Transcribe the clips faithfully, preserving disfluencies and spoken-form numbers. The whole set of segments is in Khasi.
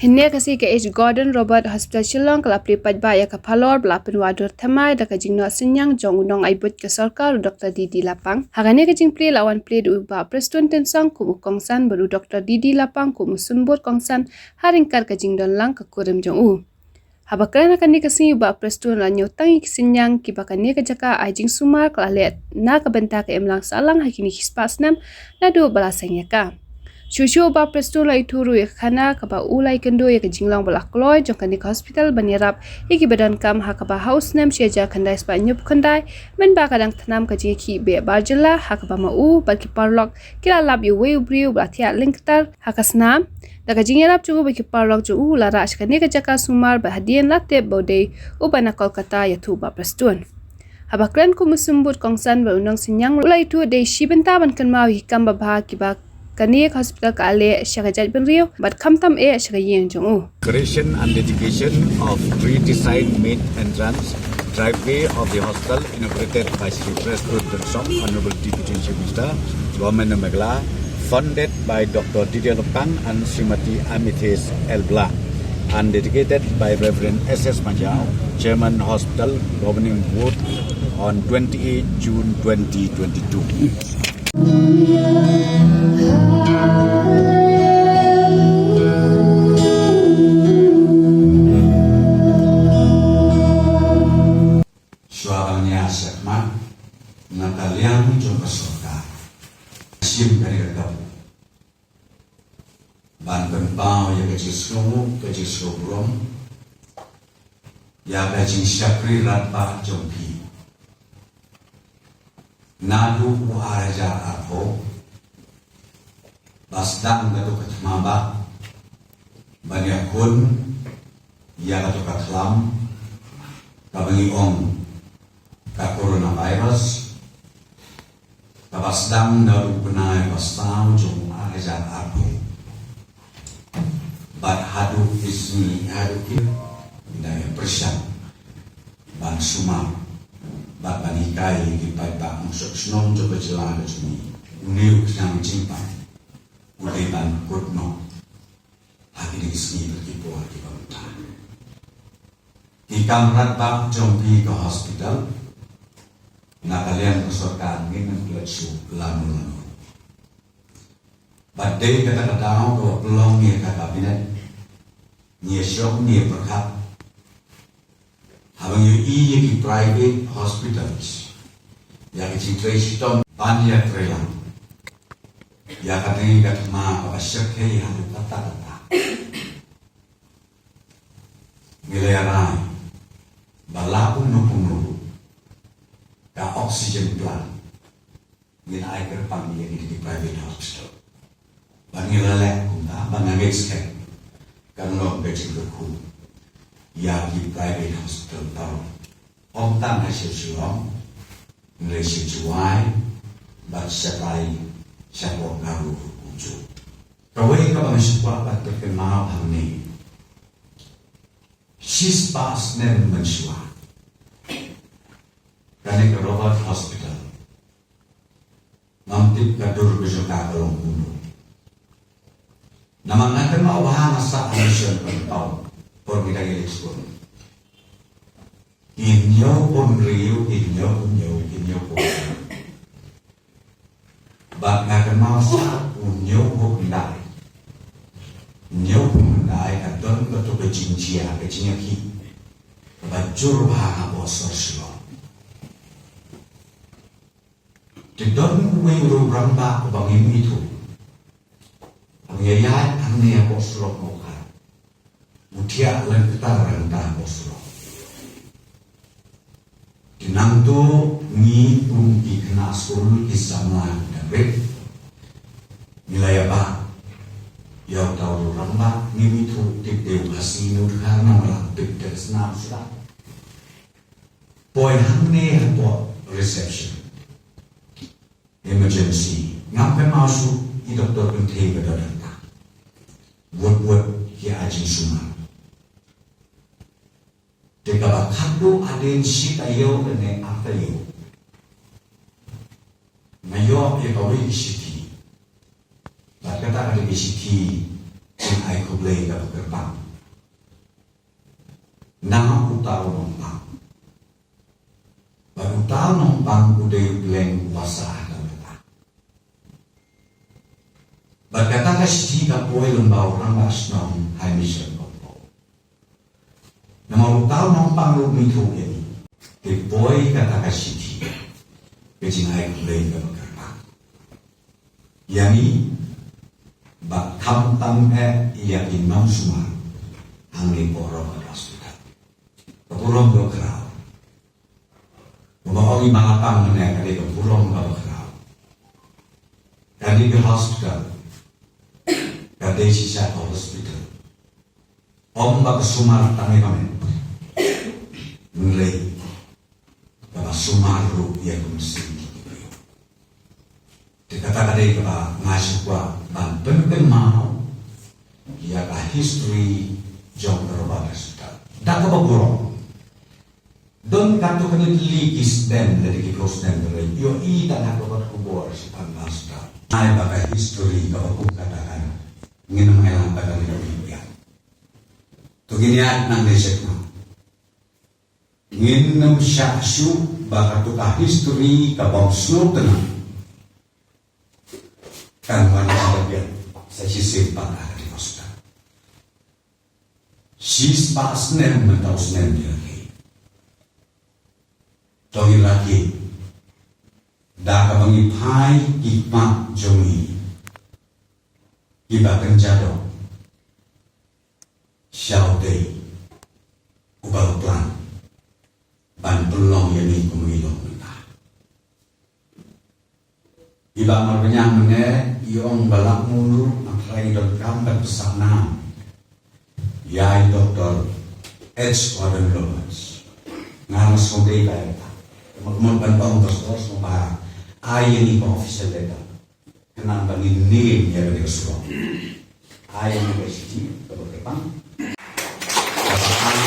Hynne ka sngi ka H Gordon Roberts Hospital Shillong ka la plie paidbah ïa ka phalor ba la pynwah dur thymmai da ka jingnoh synñiang jong u nongai buit ka sorkar u Doctor D D Lapang. Ha kane ka jingplie la wan plie da u Bah Prestone Tynsong kum u kongsan bad u Doctor D D Lapang kum u symbud kongsan ha ryngkat ka jingdon lang ka kurim jong u. Haba kren ha kane ka sngi u Bah Prestone la ñiew tang ïa ki synñiang kiba kane ka jaka ai jingsumar ka la leh na ka bynta ka imlang sahlang ha kine ki spah snem naduh ba la seng ïa ka. Shuh shuh u Bah Prestone la ithuh ruh ïa ka khana kaba u la ïakynduh ïa ka jinglong ba la kloi jong kane ka hospital ban ïarap ïa kiba donkam ha kaba ha u snem shi hajar khyndai spah hynñiewphew khyndai mynba ka dang thnam ka jingïakhih beh bar jylla ha kaba ma u bad ki paralok ki la lap ïa uwei u briew ba la thiah lyngktar ha ka snam. Da ka jingïarap jong u bad ki paralok jong u la rah sha kane ka jaka sumar bad hadien la tip ba u dei uba na Kolkata ïathuh Bah Prestone. Haba kren kum u symbud kongsan bad u nongsynñiang u la ïathuh dei shi bynta ban kynmaw ïa ki kam babha kiba kane ka hospital ka leh sha ka jaitbynriew bad khamtam eh sha ka ïing jong u. Creation and dedication of three design main entrance driveway of the hospital inaugurated by Shri Prestone Tynsong, Honorable Deputy Chief Minister, Government of Meghalaya, funded by Doctor Didier Lapang and Srimati Amethyst L Blah, and dedicated by Reverend S S Manjao, Chairman Hospital Governing Board, on twenty-eight June twenty twenty-two. Shuwa ban ïa shakmat na ka liang jong ka sorkar, shim ka ri ka ban pynpaw ïa ka jingsngew, ka jingsngew burom ïa ka jingshakri radbah jong phi. Naduh u ar hajar arphew ba sdang kato ka thma ba ban ïakhun ïa kato ka khlam kaba ngi ong ka coronavirus, kaba sdang naduh u bnai ba saw jong u ar hajar arphew. Bad haduh ki sngi haduh ki ngi dang ïa pyrshang ban sumar bad ban hikai ïa ki paidbah mawshok shnong jong ka jylla ka jong ngi. Une u khñiang jingpang u dei ban kut noh ha kine ki sngi bad ki por kiba mynta. Ki kam radbah jong phi ka hospital na ka liang ka sorkar ngin ym klet shuh lano lano. Bad dei kata ka daw kaba pynlong ïa ka cabinet ngi ïa shong ngi ïa pyrkhat haba ngi ïohi ïa ki private hospitals ïa ka jingtrei shitom ban ïa trei lang ïa ka dei ka thma kaba shyrkhei haduh katta katta. Ngi la ïa rai ba la kumno kumno ruh ka oxygen plant ngin ai kyrpang ïa ki, ki private hospital. Ba ngi la leh kumta ba nga ngeit skhem kan long ka jingkyrkhu ïa ki private hospital baroh. Ym tang ha Shillong, hynrei sha Jowai bad shatai shapoh Garo ruh kumjuh. Kawei kaba nga sngewkwah ban pynkynmaw hangne. Shispah snem mynshuwa kane ka Roberts Hospital ngam tip ka dur ka jong ka ka long kumno. Namar nga kynmaw ba ha nga sah ha mission pynpaw por ngi dang ïaleit skul. Ki hynñiewphew hynriew, ki hynñiewphew hynñiew, ki hynñiewphew hynriew. Bad nga kynmaw sa u hynñiewphew khyndai. Hynñiewphew khyndai ka don kato ka jingjia ka jingïakhih kaba jur bha hapoh sor Shillong. Te don uwei u rangbah uba ngim ithuh. Haba ngi ïaid hangne hapoh surok Mawkhar, u thiah lyngktar hangta hapoh surok. Te nangta ngi kum ki khynnah skul ki samla ki dang rit, ngi la ïa bah ïa uta u rangbah, ngim ithuh tip de u Khasi ne u Dkhar, namar la pynbeit da ka snam shuwa. Poi hangne hapoh reception. Emergency. Ngam kynmaw shuh i doktor kynthei ka don hangta. Wut wut ki ai jingsumar. Te kaba khatduh hadien shi taïew lane ar taïew, nga ïoh ïa kawei ka shithi. Bad kata ka dei ka shithi Jingkhublei kaba kyrpang na uta u nongpang. Bad uta u nongpang u dei u Blei uba sah ha kata. Bad kata ka shithi ka poi lyngba u rangbah shnong ha Mission Compound. Namar uta u nongpang ruh um ithuh ïa ngi. Te poi kata ka shithi, ka jingkhublei kaba kyrpang ïa ngi, bad khamtam eh ïa ki nongsumar hangne hapoh Robert Hospital. Ka burom kaba khraw. Kumba ong i Ma Lapang mynne, ka dei ka burom kaba khraw. Ka dei ka hospital, ka dei shisha ka hospital. Ym ba ka sumar tang ïa ka met, hynrei kaba sumar ruh ïa ka mynsiem jong ki briew. Te kata ka dei kaba nga sngewkwah ban pynkynmaw ïa ka history jong ka Robert Hospital. Da kaba burom, don katto katne tylli ki snem, lane ki phew snem, hynrei ïohi tang ha kaba khubor shaphang ka hospital. Ai ba ka history kaba kum kata ka, ngin ym ïalam ba ka dei ka biang. To ngin ïaid nangne shakhmat. Ngin ym shah shuh ba katto ka history ka bym sngewtynnat kan wan sha ka biang sa shisien pat ha ka divorce. Shispah snem mynta u snem ki rakhe. To ngi rakhe da kaba ngi phai ki khmat jong ngi kiba kynja doh sha U Blei uba la plan ban pynlong ïa ngi kum ngi long mynta. I Bah Marbaniang mynne i ong ba lah kumno ruh nga trai donkam ban pynsah nam ïa i Doktor H Gordon Roberts. Nga la sngewdei ba ïa ka, kumno ban ong, Doktor, sngewbha ai ïa ngi ka official letter. Khnang ba ngin nym ïa kane ka surok. Ai ïa ngi ka shithi kaba kyrpang. Kaba kyrpang.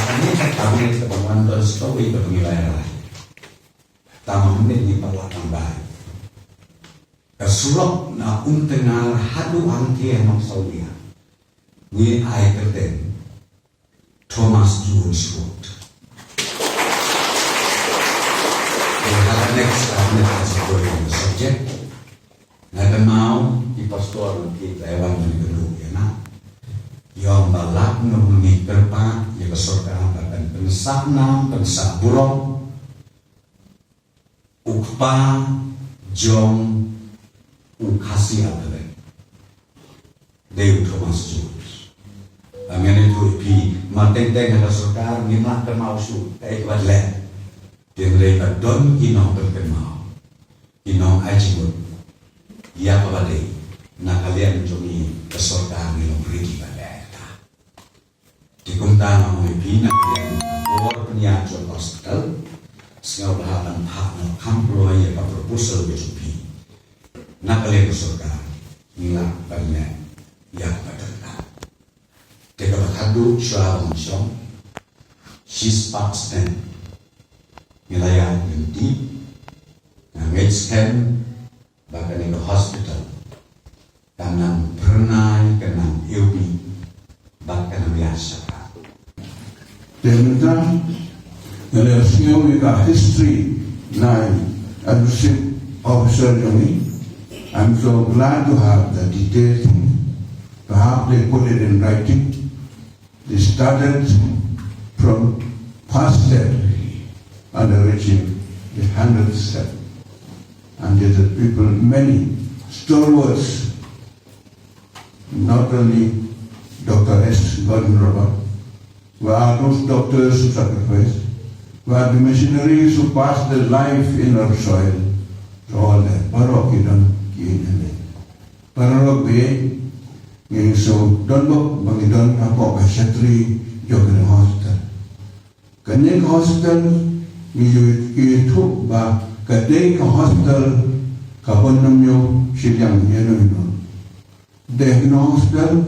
Kane ka cabinet kaba wan don shuh kaba ngi lai rai. Tang mynne ngi pat la tang bai. Ka surok na Umtyngngar haduh hangtei ha Nongsawlia ngi ai kyrteng Thomas Jones Road. Te ha ka next, ha ka next ka subject. Nga kynmaw i pastor ki Taiwan ngi kynduh ïa nga. Ïa ba lah kumno ngi kyrpad ïa ka sorkar ba kan pynsah nam, pynsah burom u kpa jong u Khasi alphabet. Dei u Thomas Jones. Ba ngan ïathuh ïa phi, mar teng teng ha ka sorkar ngim lah kynmaw shuh kaei kaba leh. Hynrei ba don ki nongpynkynmaw, ki nong ai jingmut ïa kaba dei na ka liang jong ngi, ka sorkar ngi long ready ban leh ïa kata. Te kumta nga ong ïa phi, na ka liang ka bor pynïaid jong ka hospital, sngewbha ban phah noh kham kloi ïa ka proposal ka jong phi. Na ka liang ka sorkar ngi lah ban leh ïa kaba donkar. Te kaba khatduh, shuwa ban shong, shispah snem ngi la ïaid lynti. Nga ngeit skhem ba kane ka hospital kan nang phyrnai, kan nang ïohi bad kan nang ïaid shaphrang. Te mynta nga la sngew ïa ka history na i Associate Officer jong ngi. I'm so glad to have the detailed thing. Perhaps they put it in writing. They started from first step under reaching the hundredth step. And there are people, many stalwarts, not only Doctor S Gordon Roberts, where are those doctors who sacrificed, where are the missionaries who passed their life in our soil, so all that, baroh ki don ki ïing. Baroh be, ngi shu don bok ba ngi don hapoh ka shatri jong ka hospital. Kane ka hospital ngi ju ïathuh ba ka dei ka hospital kaba nym ïoh shiliang ïano ïano. Dei ka hospital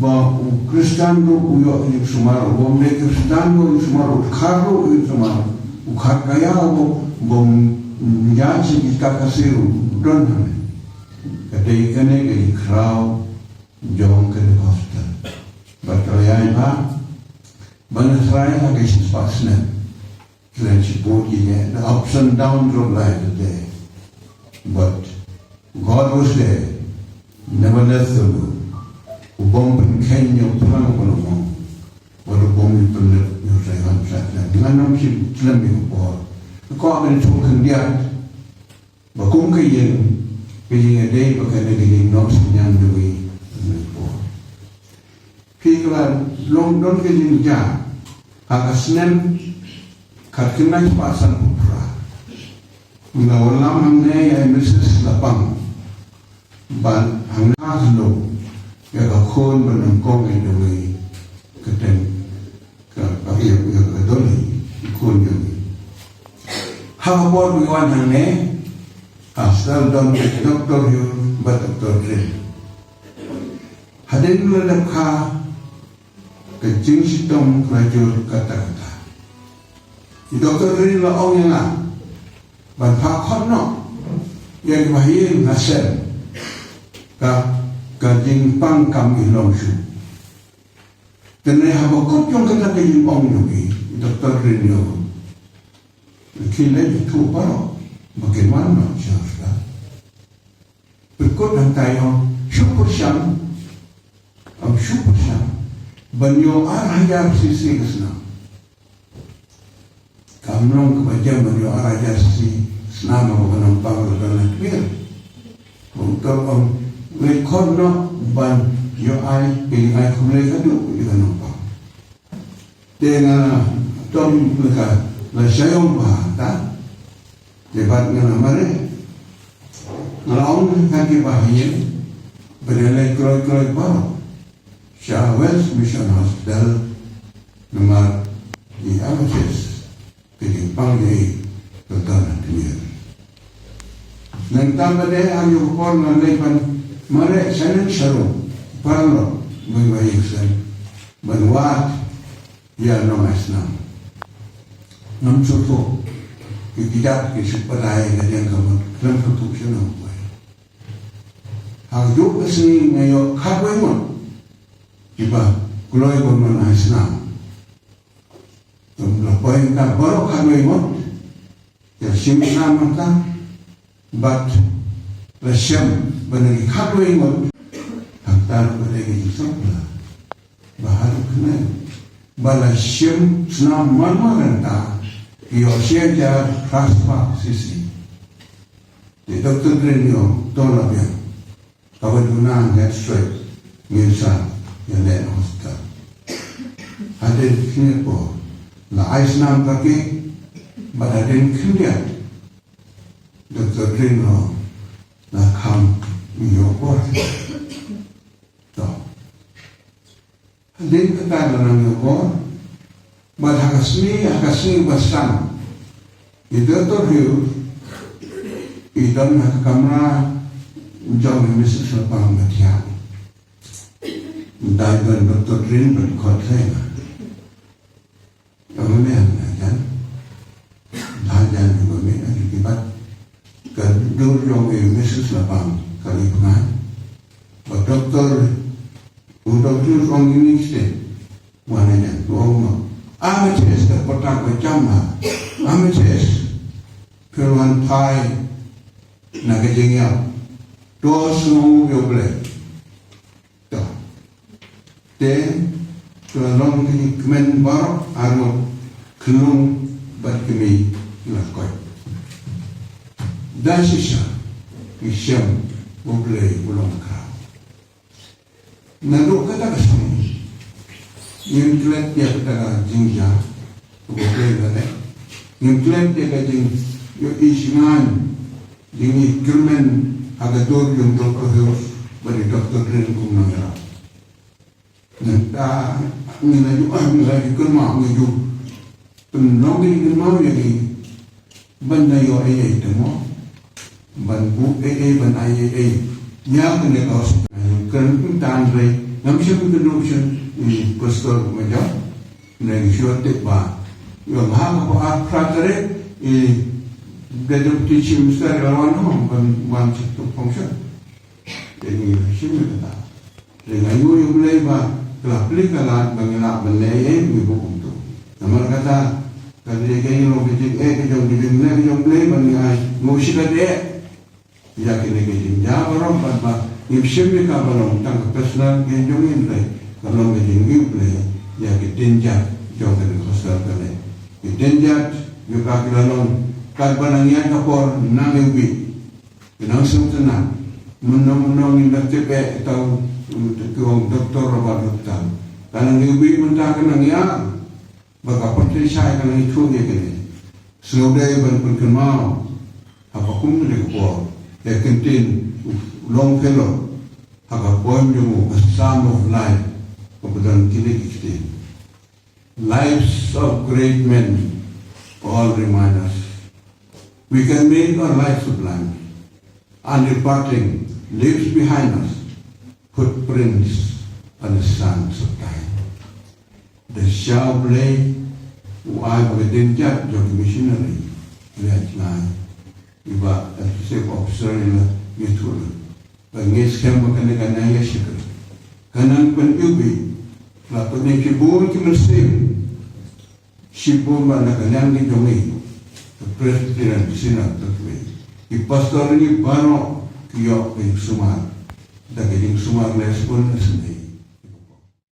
ba u Khristan ruh u ïoh ïing sumar, u bym dei Khristan ruh ïing sumar, u dkhar ruh ïing sumar, u dkhar kaïa ruh bym, bym ïaid sha ki kat Khasi ruh don hangne. Ka dei kane ka jingkhraw jong kane ka hospital. Bad ka la ïaid bha, ba nga tharai ha ka shispah snem. Khlem shibun ki ne, the ups and downs of life is there. But God was there. Never left the room. U bym pynkheiñ ïa u phlang u ba la mong. Bad u bym pynlip ïa u Saigon Flat. Ngan ym shim khlem ïa u por. Ko ban tu khyndiat. Ba kum ka ïing, ka ïing ïadei ba kane ka ïing nongshun ïa u dewï. Phi ka la long don ka jingjia ha ka snem khatkhyndai spah sanphew phra. Nga wallam hangne ïa i Mrs Lapang. Ban hangne ha shnong ïa ka khun ba nyngkong ïa u dewï. Ka teng ka, ka, ïa, ïa ka don i khun jong ngi. Ha ka por ba ngi wan hangne, ha hospital don ka Doctor Hugh bad Doctor Rin. Hadien la dep kha ka jingshitom ka la jur katta katta. I Doctor Rin la ong ïa nga ban phah khot noh ïa ki bahaïing hasem ka, ka jingpang kam i long shuh. Te ne haba kut jong kata ka jingong jong ki, Doctor Rin ïa u. Ki leit ki thuh baroh ba kin wan noh sha hospital. Phi kut hangtai ong shu pyrshang, ong shu pyrshang ban ïoh ar hajar cc ka snam. Kam long kaba jem ban ïoh ar hajar cc snam haba ka nongpang ka don ha tmier. Ong to ong leit khot noh ban ïoh ai, ïoh ai khublei ka duh ïa ka nongpang. Te nga tom leka la shaiong bha ta. Te bad nga la mareh. Nga la ong ha ki bahaïing ban ïaleh kloi kloi baroh sha Wales Mission Hospital namar i M H S. Ka jingpang jong i ka don ha tmier. Nangta ba dei ha ïa u por nga leit ban mareh sha neng sha rum paralok ban ba ïing seng ban wad ïa nong ai snam. Ngam sngewthuh ki kjat ki shu padai ka jingkam khlem sngewthuh sha nong. Ha kajuh ka sngi nga ïoh khatwei ngut kiba kloi ban wan ai snam. Kum la poi ka baroh khatwei ngut. Ïa shim snam mynta bad la shem ban ïa khatwei ngut. Hangta ruh ka dei ka jingsngewbha ba haduh kane ba la shem snam man man hangta ïoh shi hajar phra spah cc. Te Doctor Rin ïoh to la biang. Kaba duna ngan straight ngin sa ïaleh hospital. Hadien khyndiat por la ai snam kake bad hadien khyndiat Doctor Rin ruh la kham ïoh por. To. Hadien kata la nang ïoh por bad ha ka sngi, ha ka sngi ba san i Doctor Hugh i don ha ka kamra jong i Mrs Lapang ba thiah. Dei ban Doctor Rin ban khot khlei nga. Ïa ma me ha jan. Dei jan ïa ma me ha ki bat. Ka dur jong i Mrs Lapang ka li pngan. Ba Doctor, u Doctor ong ini state. Wan ïa jan, u ong ma. Amaches ka patak ba jam ha. Amaches. Phi wan phai na ka jingïap. To sngew ïa U Blei. To. Te, to long ki kmen baroh arngut khlung bad kmie la koit. Da shisha, ngi shem U Blei u long khraw. Naduh kata ka sngi, ngim klet ïa kata ka jingjia, U Blei u la leh. Ngim klet ïa ka jingïohi shngain, jingïohi kyrmen, ha ka dur jong Doctor Hughes, bad i Doctor Rin kum nongïarap. Nangta, ngi la ju, ah, ngi la ju kynmaw, ngi ju pynlong ïa ki kynmaw ïa ki, ban da ïoh ei ei te mo. Ban buh ei ei, ban ai ei ei. Ïa kane ka hospital. Kren kumta hynrei ngam shym kynduh shen i pastor kumjuh. Ngi shu tip ba ïa ha ka por arphew phra tarik i Deputy Chief Minister i la wan home ban wan check to function. Te ngi la shim ïa kata. Te nga ïohi ïa U Blei ba ka la plie ka lad ba ngi lah ban leh ïa ngi ba kumto. Namar kata ka dei ka ïa long ka jingeh ka jong ka jingleh ka jong U Blei ba ngi ai nguh shi katdei ïa kine ki jingjia baroh bad ba ngim shim ïa ka ba long tang ka personal ka jong ngi, hynrei ka long ka jong U Blei ïa ki dienjat jong kane ka hostel kane. Ki dienjat jong ka ki la long katba nang ïaid ka por nang ïa u bih. Ki nang sngewtynnat. Mynno mynno ngin da tip eh ïa uta u, uta u doctor Robert Gupta. Ka nang ïa u bih mynta ka nang ïa ba ka pyrthei shai ka nang ïathuh ïa kane. Sngewdei ban pynkynmaw ha ka kum kane ka por ïa ka ktien u Longfellow ha ka poem jong u, A Psalm of Life, kaba don kine ki ktien. Lives of great men all remind us. We can make our life sublime. Undeparting, leaves behind us footprints on the sands of time. Da sha U Blei u ai ba ka dienjat jong ki missionary u ïaid lai. I Bah Associate Officer i la ïathuh. Ba ngi skhem ba kane ka nang ïa shakri. Ka nang pyn-i u bih. La pynïaid shibun ki mynsiem. Shibun ba na ka liang ki jong ngi, ka Presbyterian Synod ka Kmie, ki pastor ngi baroh ki ïoh ka jingsumar. Da ka jingsumar leh shibun na sdang.